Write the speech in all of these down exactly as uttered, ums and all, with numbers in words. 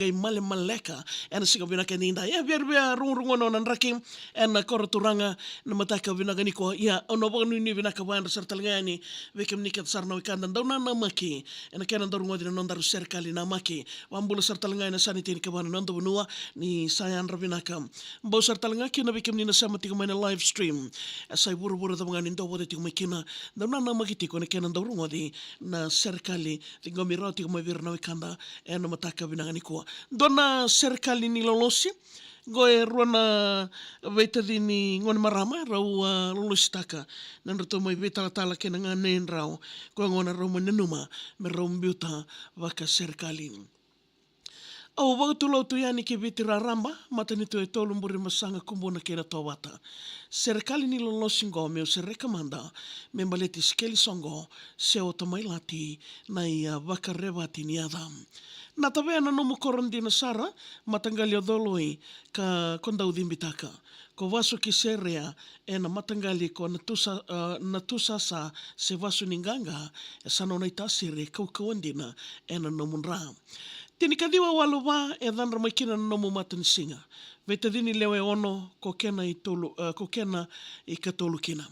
qai malemaleka ena siga vinaka edaidai. Ia, via, via rogorogo na draki ena koro turaga na mataka vinaka nikua. Ia, au na vakanuinui vinaka vua e dra sara tale ga yani vei kemuni kece sara na wekada dau nanamaki ena kena dau rogoci na nodaru serekali namaki. Vakabula sara tale ga ena yasana ni tini ka va na noda vanua, ni sa yadra vinaka. Bau sara tale ga kina vei kemuni na sema tiko mai na live stream. E sa i vuravura cava ga ni dau voce tiko mai kina, dau nanamaki tiko ena kena dau rogoci na serekali ciqomi rawa tiko mai vei ira na wekada ena mataka vinaka nikua. Dua na serekali ni lolosi, qo e rua na veitacini gone marama e rau a lolositaka na nodratou mai veitalatala kei na ganedrau. Ko ya gona rau mai nanuma me rau biuta vakaserekali. Au vakatulou tu yani ki Viti raraba, matanitu e tolu, Burebasaga, Kubuna kei na Tovata. Serekali ni lolosi qo meu sereka mada me baleti sikeli soqo se ota mai lati na ia vakarevati ni yaca. Na tavea na nomu koro dina sara, mataqali o Coloi ka ko dau cibitaka. Ko vasu ki Serea ena mataqali ko na tusa, a, na tusasa se vasu ni qaqa, e sa nona itasere kaukauwa dina ena nomu dra. Tinikaciwa walu va e cadra mai kina na nomu matanisiga. Veitacini lewe ono ko kena i tolu, e, ko kena i katolu kina.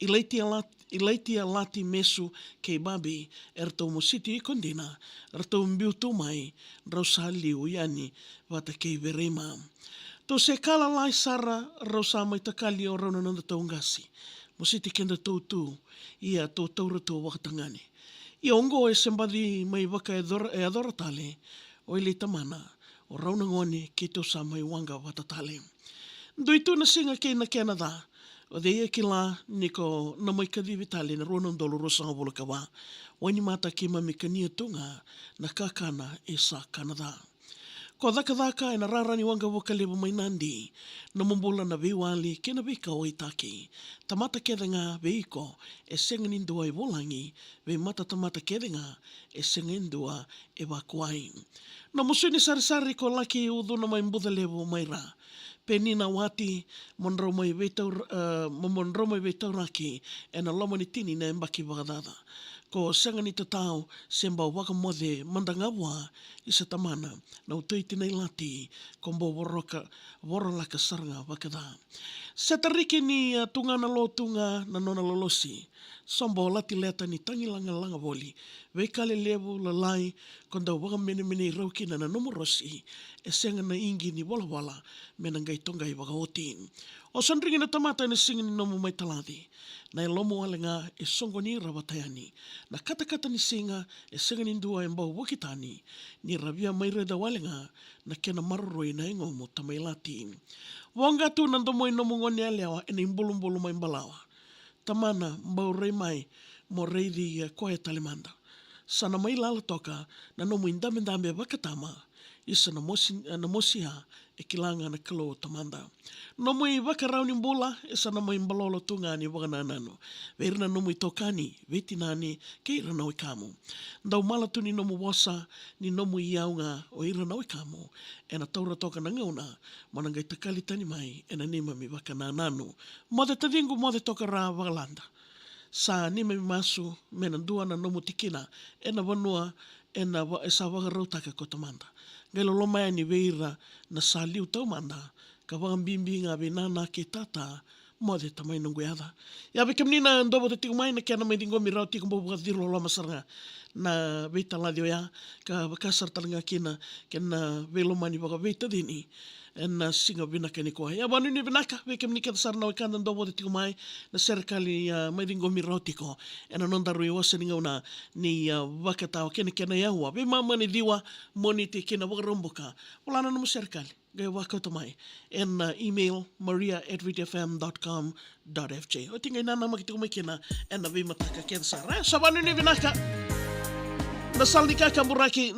I Laiti a Lat-, i Laiti a Lati, Mesu kei Babi, eratou mositi iko dina, ratou biu tu mai, drau sa liu yani vata kei Vereima. Tou se ka lalai sara, rau sa mai takali o rau na nodatou qase. Mositi kedatou tu, ia tou taura tu vakatagane. Ia oqo e se baci mai vaka e cora, e yacora tale, o Ilei tamana, o rau na gone keitou sa mai waqa vata tale. Dui tu na siga kei na kena ca, o cei e kila ni ko na mai kacivi tale na rua na udolu ruasagavulu ka va. Wainimata keimami kania tu ga na kakana e sa kana ca. Ko cakacaka ena rara ni waqavuka levu mai Nadi, nomu bula na veiwali kei na veikauwaitaki. Tamata kece ga vei iko e sega ni dua e vulagi, vei matatamata kece ga e sega e dua e vakuai. Nomu sui ni sarisari ko laki ucuna mai Bucalevu mai ra. Penina, Wati, mo drau mai veitaur-, e, mo, mo drau mai veitauraki ena loma ni tini na yabaki vakacaca. Ko sega ni tatau se bau vakamoce mada ga vua, isa tamana, na utoiti na ilati, ko bau voroka, vorolaka sara ga vakaca. Seta Riki ni, e, tu ga na lotu ga na nona lolosi. Sobo Lati Leta ni tagilagalaga voli. Veika lelevu lalai ko dau vakamenemenei rau kina na nomu rosi. E sega na igi ni volavola me na qai toqai vakaoti. O sodrigi na tamata ena siga ni nomu mai talaci. Na yalomu wale ga e soqoni ira vata yani. Na katakata ni siga e sega ni dua e bau vuki tani. Ni ra via mai raica wale ga na kena maroroi na yagomu, tamai Lati. Voqa tu na domo i nomu gone yalewa ena ibulubulu mai Balawa. Tamana, bau rai mai mo raici koya tale mada. Sa na mai lala toka na nomu idabedabe vakatama. Isa na mosi, na mosi ya e kila ga na Kalou, tamada. Nomu ivakarau ni bula e sa na mai balolo tu ga ni vakanananu vei ira na nomu itokani, veitinani kei ira na wekamu. Dau mala tu ni nomu vosa, ni nomu iyau ga o ira na wekamu. Ena taura toka na gauna mo na qai takali tani mai ena neimami vakanananu. Moce taciqu, moce toka ra vakalada. Sa neimami masu me na dua na nomu tikina ena vanua ena va-, e sa vakarautaka ko tamada. Qai loloma yani vei ira na sa liu taumada, ka vakabibi ga vei nana kei tata. Moce, tamai, noqu yaca. Ia vei kemuni na dua vata tiko mai na kena mai ciqomi rawa tiko, bau vakaciriloloma sara ga na veitalaci oya, ka vaka sara tale ga kina kena veilomani vakaveitacini ena siga vinaka nikua. Ia vakanuinui vinaka vei kemuni kece sara na wekada dau voce tiko mai, na serekali, a, mai ciqomi rawa tiko ena nodaru iwase ni gauna ni, a, vakatawa kei na kena yaua. Veimama ni ciwa Moniti kina Vakaraubuka. Vola na nomu serekali, qai vakauta mai ena email maria at vitfm dot com dot f j. Oti qai nanamaki tiko mai kina ena veimataka kece sara. E, sa vakanuinui vinaka. Na sala ni kakaburaki